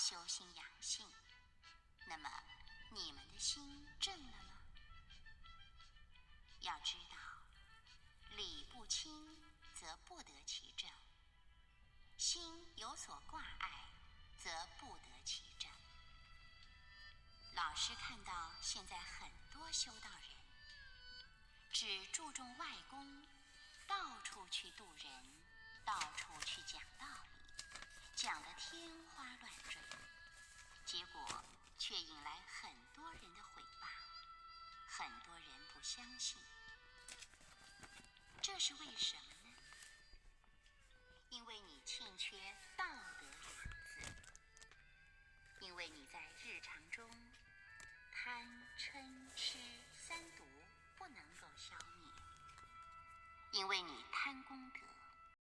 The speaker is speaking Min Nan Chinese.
修心养性。那么，你们的心正了吗？要知道，理不清则不得其正，心有所挂碍，则不得其正。老师看到现在很多修道人，只注重外功，到處去度人，到處去講道理，講得天花亂墜，結果卻引來很多人的毀謗，很多人不相信。這是為什麼呢？因為你欠缺道德兩字，因為你在日常中貪嗔痴三毒不能夠消滅，因為你貪功德。